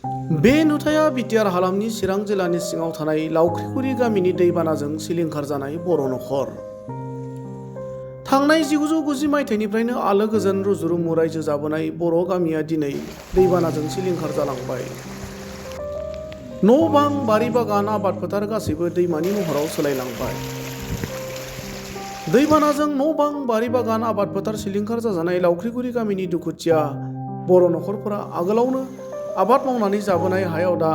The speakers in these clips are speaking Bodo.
बे नुथाया बिटिआर हालामनि चिरां जिल्लानि सिङाव थानाय लावख्रिगुरि गामिनि दैबानाजों सिलिंखार जानाय बर' नखर। थांनाय 1990 मायथाइनिफ्रायनो आलो गोजोन रुजु-रुमु रायजो जाबोनाय बर' गामिया दिनै दैबानाजों सिलिंखार जालांबाय। न' बां, बारि बागान, आबाद फोथार गासैबो दैमानि महराव सोलायलांबाय। दैबानाजों न' बां, बारि बागान, आबाद फोथार सिलिंखार जाजानाय लावख्रिगुरि गामिनि दुखुथिया बर' नखरफोरा आगोलावनो आबाद मावनानै जाबोनाय हायाव दा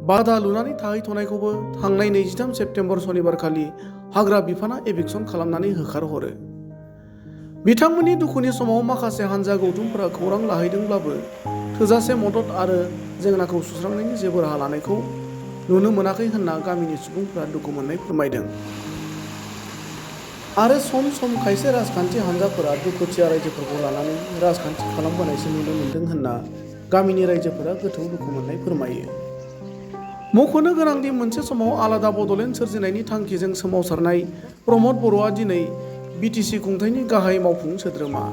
बादा लुनानै थाहैथ'नायखौबो थांनाय 23 सेप्तेम्बर सनिबारखालि हाग्रा बिफाना एभिकसन खालामनानै होखारहरो। बिथांमोननि दुखुनि समाव माखासे हान्जा गौथुमफोरा खौरां लाहैदोंब्लाबो थोजासे मदद आरो जेंनाखौ सुस्रांनायनि जेबो राहा लानायखौ नुनो मोनाखै होनना गामिनि सुबुंफोरा दुखु मोननाय फोरमायदों। आरो सम सम खायसे राजखान्थि हान्जाफोरा दुखुथिया रायजोफोरखौ लानानै राजखान्थि खालामबोनायसो नुनो मोन्दों होनना गामिनि रायजोफोरा गोथौ दुखु मोननाय फोरमायो। मख'नो गोनांदि मोनसे समाव आलादा बड'लेण्ड सोरजिनायनि थांखिजों सोमावसारनाय प्रमद बर'आ दिनै बिटिसि खुंथायनि गाहाय मावफुं सोद्रोमा।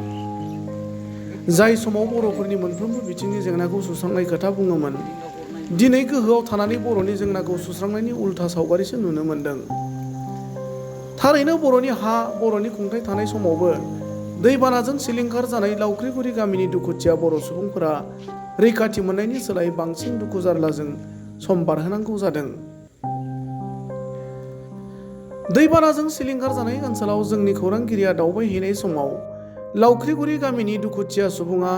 जाय समाव बर'फोरनि मोनफ्रोमबो बिथिंनि जेंनाखौ सुस्रांनाय खोथा बुङोमोन, दिनै गोहोआव थानानै बर'नि जेंनाखौ सुस्रांनायनि उल्था सावगारिसो नुनो मोन्दों। थारैनो बर'नि हा, बर'नि खुंथाय थानाय समावबो दैबानाजों सिलिंखार जानाय लावख्रिगुरि गामिनि दुखुथिया बर' सुबुंफोरा रैखाथि मोननायनि सोलाय बांसिन दुखु जारलाजों सम बारहोनांगौ जादों। दैबानाजों सिलिंखार जानाय ओनसोलाव जोंनि खौरांगिरिया दावबायहैनाय समाव लावख्रिगुरि गामिनि दुखुथिया सुबुङा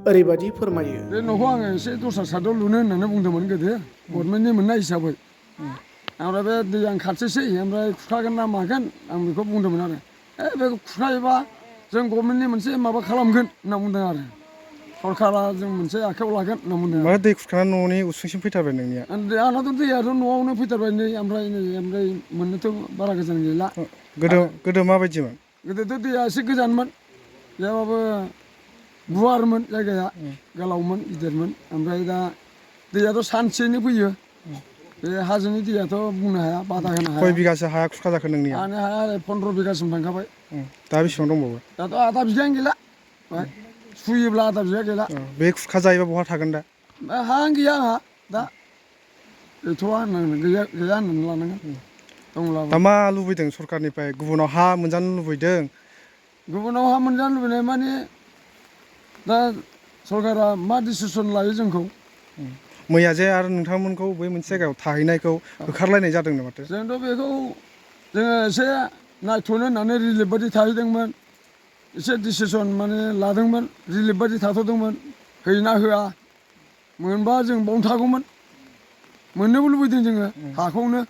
ओरैबायदि फोरमायो। बे न'खौ आङो एसे दस्रा साइडआव लुनो होननानै बुंदोंमोन गोदो गभर्नमेन्टनि मोननाय हिसाबै। ओमफ्राय बे दैया खाथिसै, ओमफ्राय खुरखागोन ना मागोन आं बेखौ बुंदोंमोन आरो। बे खुरखायोबा जों गभर्नमेन्टनि मोनसे माबा खालामगोन होनना बुंदों आरो। सरकारा जों मोनसे आखायाव लागोन होनना बुंदों। मा दै खुरखानानै न'नि उसुंसिम फैथारबाय नोंनिया? आंनाथ' दैयाथ' न'आवनो फैथारबाय नै, ओमफ्राय मोननोथ' बारा गोजान गैला। गोदो माबायदिमोन? गोदोथ' दैया एसे गोजानमोन, गैयाबाबो गुवारमोन जायगाया, गोलावमोन, गिदिरमोन। ओमफ्राय दा दैयाथ' सानसेयैनो फैयो। बे हाजोनि दैयाथ' बुंनो हाया, बादा होनो हाया। खय बिगासो हाया खुरखा जाखो नोंनिया? आंनि हाया 15 बिगासिम थांखाबाय। दा बेसेबां दंबावो? दाथ' आधा बिगायानो गैला। सुयोब्ला आधा बिगा गैला। बे खुरखा जायोबा बहा थागोन दा? हायानो गैया आंहा दा। गैथ'वा होननांगोन, गैया होननानै लानांगोन। दंब्लाबो दा मा लुबैदों सरकारनिफ्राय? गुबुनाव हा मोनजानो लुबैदों? गुबुनाव हा मोनजानो लुबैनाय माने दा सरकारा मा डिसिसन लायो जोंखौ। मैया जे आरो नोंथांमोनखौ बै मोनसे जायगायाव थाहैनायखौ होखारलायनाय जादोंनो माथो? जोंथ' बेखौ जोङो एसे नायथ'नो होननानै रिलिफ बायदि थाहैदोंमोन। एसे डिसिसन माने लादोंमोन, रिलिफ बायदि थाथ'दोंमोन। होयोना होआ, मोनबा जों बावनो थागौमोन। मोननोबो लुबैदों जोङो हाखौनो,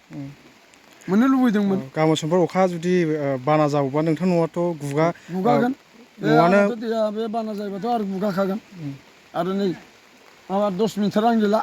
मोननो लुबैदोंमोन। गाबोन समफोर अखा जुदि बाना जाबावबा नोंथां न'आथ' गुगागोन। बे न'आनो आंनाथ' दैया बे बाना जायोबाथ' आरो गुगाखागोन। आरो नै माबा 10 मिटारानो गैला।